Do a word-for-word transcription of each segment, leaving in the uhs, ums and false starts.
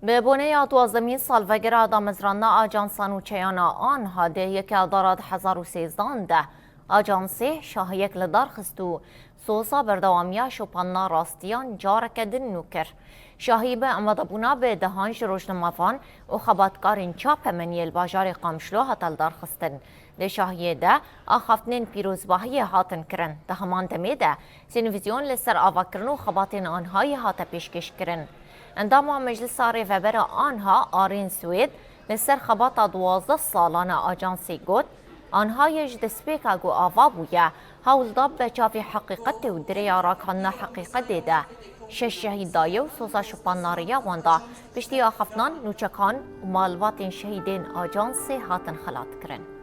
Bi boneya duwazdemîn salvegera damezrandina Ajansa Nûçeyan a ANHA di yekê Adara du hezar û sêzdehan de ajansê şahiyek li dar xist û soza berdewamiya şopandina rastiyan careke din nû kir. Şahî bi amadebûna bi dehan ji rojnamevan û xebatkarên çapemeniyê li bajarê Qamişlo hate lidarxistin. Di şahiyê de axaftinên pîrozbahiyê hatin kirin. Di heman demê de sînvizyon li ser avakirin û xebatên ANHAyê hate pêşkêşkirin. Endama Meclisa Rêveber a ANHA Arên Swêd li ser xebata duwazdeh salan a ajansê got, ANHAyê ji destpêka ku ava bûye, hewl da bibe çavê heqîqetê û di rêya ragihandina heqîqetê de şeş şehîd daye û soza şopandina rêya wan da. Piştî axaftinan, nûçekan û malbatên şehîdên ajansê hatin xelatkirin.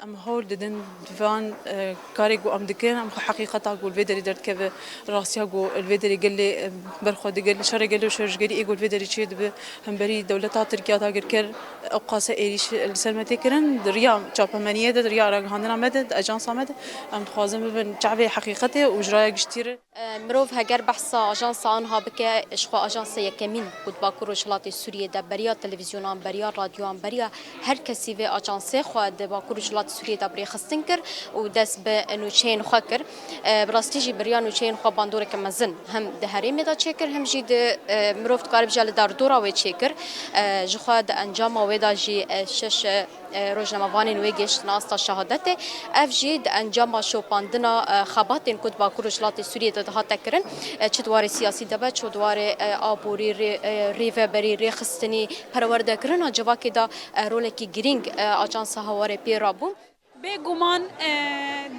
Em hewl didin di van, e, karê ku em dikin, em xwe heqîqeta ku li vê derê derdikeve, rastiya ku li vê derê gelê, e, berxwe digel, şerê gelê û şerjgerî ê ku li vê derê çêdibe, hemberî dewleta Tirkiya dagirker, ewqasa êrîş li ser me tê kirin, di riya çapemeniyê de, di riya ragihandina me de, di ajansa me de, em dixwazin bibin çavê heqîqetê û ji raya giştî re. E, mirov heger behsa ajansa ANHA bike, ji xwe ajansa yekemîn ku di Bakur Rojhilatê Sûriyê de beriya televîzyonan, beriya radyoyan, beriya her kesî vê ajansê xwe di Bakur Rojhilatê Sûriyê de bi rêxistin kir û dest bi nûçeyên xwe kir. E, bi rastî jî bi riya nûçeyên xwe bandoreke mezin hem di herêmê de çêkir, hem jî di, e, mirov dikare bije li derdora wê çêkir. E, ji xwe di encama wê de jî, e, şeş, e, e, rojnamevanên wê gihiştine asta şehadetê. Ev jî di encama şopandina, e, xebatên ku di Bakur Rojhilatê Sûriyê de dihate kirin, e, çi di warê siyasî de be, çi di warê, e, aborî, rê-, e, rêveberî, rêxistinî, perwerdekirina civakê de, e, rolekî girîng, e, Ajansa Hawarê pê rabû. Bêguman, e,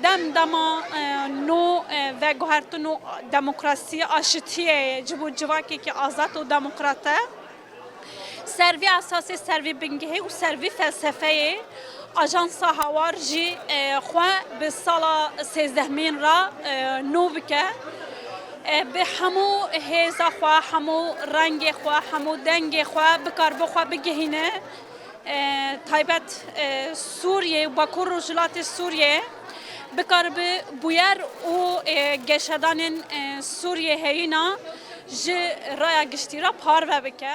dem dema, e, nû, e, veguhertin û demokrasiyê, aşitiyê ji bo civakekî azad û demokrat e. Ser vî esasê, ser vî bingehê û ser vî felsefeyê Ajansa Hawar jî, e, xwe bi sala sêzdehmîn re, e, nû bike. E, bi hemû hêza xwe, hemû rengê xwe, hemû dengê xwe bikar bi xwe bigihîne. E, taybet, e, Sûriyê û Bakur Rojhilatê Sûriyê bikaribe bûyer û, e, geşedanên, e, Sûriyê heyîna ji raya giştî re parve bike.